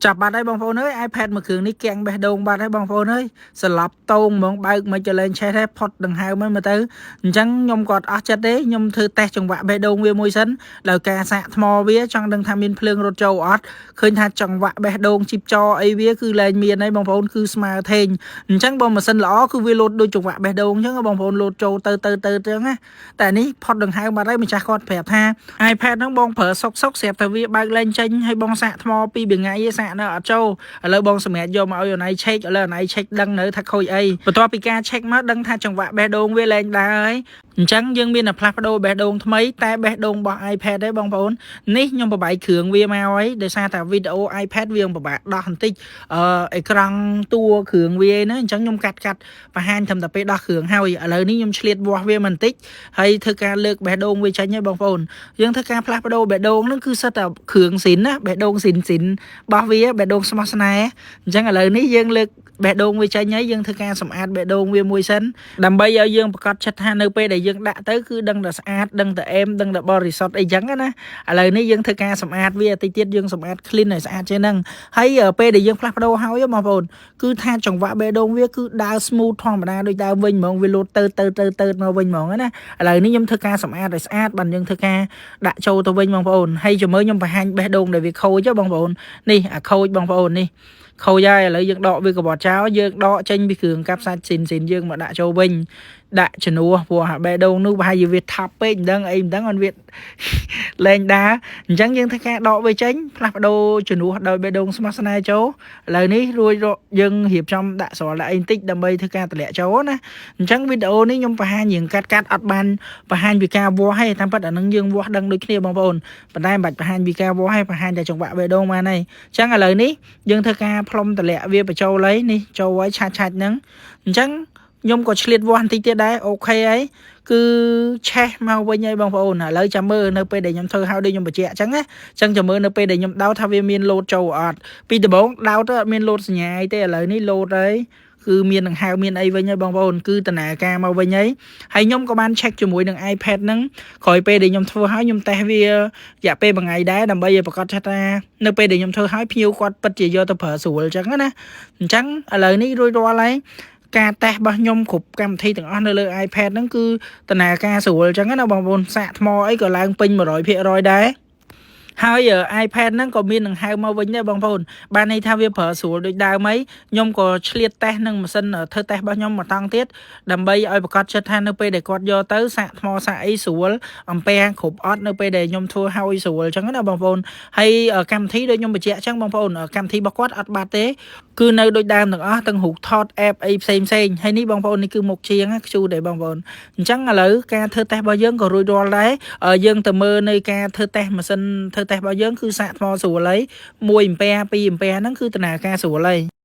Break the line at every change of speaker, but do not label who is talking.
ចាប់បាត់ហើយបងប្អូនអើយ iPad មួយគ្រឿងនេះគាំងបេះដូងបាត់ហើយបងប្អូនអើយស្លាប់តោងហ្មងបើកមិនចលែងឆេះទេផុតដង្ហើមហើយមើលទៅអញ្ចឹងខ្ញុំក៏អត់អស់ចិត្តទេខ្ញុំធ្វើតេស្តចង្វាក់បេះដូងវាមួយសិនដោយការសាកថ្មវាចង់ដឹងថាមានភ្លើងរត់ចូលអត់ឃើញថាចង្វាក់បេះដូងជីបចអីវាគឺលែងមានហើយបងប្អូនគឺស្មើថេងអញ្ចឹងបើម៉ាស៊ីនល្អគឺវាលោតដូចចង្វាក់បេះដូងអញ្ចឹងបងប្អូនលោតចូលទៅទៅទៅអញ្ចឹងណាតែនេះផុតដង្ហើមបាត់ហើយម្ចាស់គាត់ប្រាប់ថា iPad ហ្នឹងបងប្រើសុកសុកស្រាប់តែវាបើកលែងចេញហើយបងសាកថ្មពីរថ្ងៃឯងសាកនៅអត់ចូលឥឡូវបងសម្រាប់យកមកឲ្យអូនឯង check ឥឡូវអូនឯង check ដឹងនៅថាខូចអីបន្ទាប់ពីការ check មកដឹងថាចង្វាក់បេះដូងវាលែងដើរហើយអញ្ចឹងយើងមានតែផ្លាស់ប្ដូរបេះដូងថ្មីតែបេះដូងរបស់ iPad ទេបងប្អូននេះខ្ញុំបបាយគ្រឿងវាមកហើយដោយសារតែវីដេអូ iPad វាពិបាកដោះបន្តិចអឺអេក្រង់តួគ្រឿងវាហ្នឹងអញ្ចឹងខ្ញុំកាត់កាត់បង្ហាញត្រឹមតែពេលដោះគ្រឿងហើយឥឡូវនេះខ្ញុំឆ្លៀតវាស់វាបន្តិចហើយធ្វើការលើកបេះដូងវាចេញហើយបងប្អូនយើងធ្វើការផ្លាស់ប្ដូរបេះដូងហ្នឹងគឺសិតតែគ្រឿងស៊ីនណាបេះដូងស៊ីនស៊ីនរបស់វាបេះដូងស្មោះស្នេហ៍អញ្ចឹងឥឡូវនេះយើងលើកបេះដូងវាចេញហើយយើងធ្វើការសម្អាតបេះដូងវាមួយសិនដើម្បីឲ្យយើងប្រកាសចិត្តថានៅពេលដែលយើងដាក់ទៅគឺដឹងតែស្អាតដឹងតែអេមដឹងតែបរិសុទ្ធអីចឹងណាឥឡូវនេះយើងធ្វើការសម្អាតវាតិចទៀតយើងសម្អាត clean ឲ្យស្អាតជាងហ្នឹងហើយពេលដែលយើងផ្លាស់ប្ដូរហើយបងប្អូនគឺថាចង្វាក់បេះដូងវាគឺដើរ smooth ធម្មតាដូចដើមវិញហ្មងវាលោតទៅទៅទៅទៅមកវិញហ្មងណាឥឡូវនេះខ្ញុំធ្វើការសម្អាតឲ្យស្អាតបានយើងធ្វើការដាក់ចូលទៅវិញបងប្អូនហើយចាំមើលខ្ញុំបង្ហាញបេះដូងដែលវាខូចបងប្អូននេះអាខូចបងប្អូននេះខូចហើយឥឡូវយើងដកវាកបត់ចោលយើងដកចេញពីគ្រឿងកាប់សាច់ស៊ីនស៊ីនយើងមកដាក់ចូលវិញដាក់ជំនួសព្រោះអាបេះដូងនោះប្រហែលជាវាថប់ពេកមិនដឹងអីមិនដឹងអត់វា លែងដើរអញ្ចឹងយើងធ្វើការដកវាចេញផ្លាស់ប្ដូរជំនួសដោយបេះដូងស្មោះស្នេហ៍ចូលឥឡូវនេះរួចយើងរៀបចំដាក់ស្រោលដាក់អីបន្តិចដើម្បីធ្វើការតម្លាក់ចូលណាអញ្ចឹងវីដេអូនេះខ្ញុំបង្ហាញរៀងកាត់កាត់អត់បានបង្ហាញពីការវាស់ទេតាមពិតអានឹងយើងវាស់ដឹងដូចគ្នាបងប្អូនប៉ុន្តែមិនបាច់បង្ហាញពីការវាស់ទេបង្ហាញតែចង្វាក់បេះដូងបានហើយអញ្ចឹងឥឡូវនេះយើងធ្វើការផ្លុំតម្លាក់វាបញ្ចូលហើយនេះចូលហើយឆាច់ឆាច់ហ្នឹងអញ្ចឹងខ្ញុំក៏ឆ្លៀតវាស់បន្តិចទៀតដែរ OK ហើយគឺឆេះមកវិញហើយបងប្អូនឥឡូវចាំមើលនៅពេលដែលខ្ញុំធ្វើហើយដូចខ្ញុំបញ្ជាក់អញ្ចឹងណាអញ្ចឹងចាំមើលនៅពេលដែលខ្ញុំដោតថាវាមានលោតចូលអត់ពីដំបូងដោតទៅអត់មានលោតសញ្ញាអីទេឥឡូវនេះលោតហើយគឺមានដង្ហើមមានអីវិញហើយបងប្អូនគឺដំណើរការមកវិញហើយហើយខ្ញុំក៏បាន check ជាមួយនឹង iPad ហ្នឹងក្រោយពេលដែលខ្ញុំធ្វើហើយខ្ញុំតេស្តវារយៈពេលមួយថ្ងៃដែរដើម្បីឲ្យប្រកាសថានៅពេលដែលខ្ញុំធ្វើហើយភ្ញៀវគាត់ពិតជាយកទៅប្រើស្រួលអញ្ចឹងណាអញ្ចឹងឥឡូវនេះរួចរាល់ហើយការតេស្តរបស់ខ្ញុំគ្រប់កម្មវិធីទាំងអស់នៅលើ iPad ហ្នឹងគឺដំណើរការស្រួលអញ្ចឹងណាបងប្អូនសាកថ្មអីក៏ឡើងពេញ100%ដែរហើយ iPad ហ្នឹងក៏មានដង្ហើមមកវិញដែរបងប្អូនបានន័យថាវាប្រើស្រួលដូចដើមអីខ្ញុំក៏ឆ្លៀតតេស្តនឹងម៉ាស៊ីនធ្វើតេស្តរបស់ខ្ញុំមួយតង់ទៀតដើម្បីឲ្យប្រកាសចិត្តថានៅពេលដែលគាត់យកទៅសាកថ្មសាកអីស្រួលអំពែគ្រប់អត់នៅពេលដែលខ្ញុំធ្វើហើយស្រួលអញ្ចឹងណាបងប្អូនហើយកម្មវិធីដូចខ្ញុំបញ្ជាក់អញ្ចឹងបងប្អូនកម្មវិធីរបស់គាត់អត់បាត់ទេគឺនៅដូចដើមទាំងអស់ទាំងរូបថត app អីផ្សេងផ្សេងហើយនេះបងប្អូននេះគឺមុខជាងខ្ជូដែរបងប្អូនអញ្ចឹងឥឡូវការធ្វើតេស្តរបស់យើងក៏រួចរាល់ដែរយើងទៅមើលនៅការធ្វើតេស្តម៉ាស៊ីនធ្វើតេស្តរបស់យើងគឺសាកថ្មស្រួលហើយ1អំពែ2អំពែហ្នឹងគឺដំណើរការស្រួលហើយ។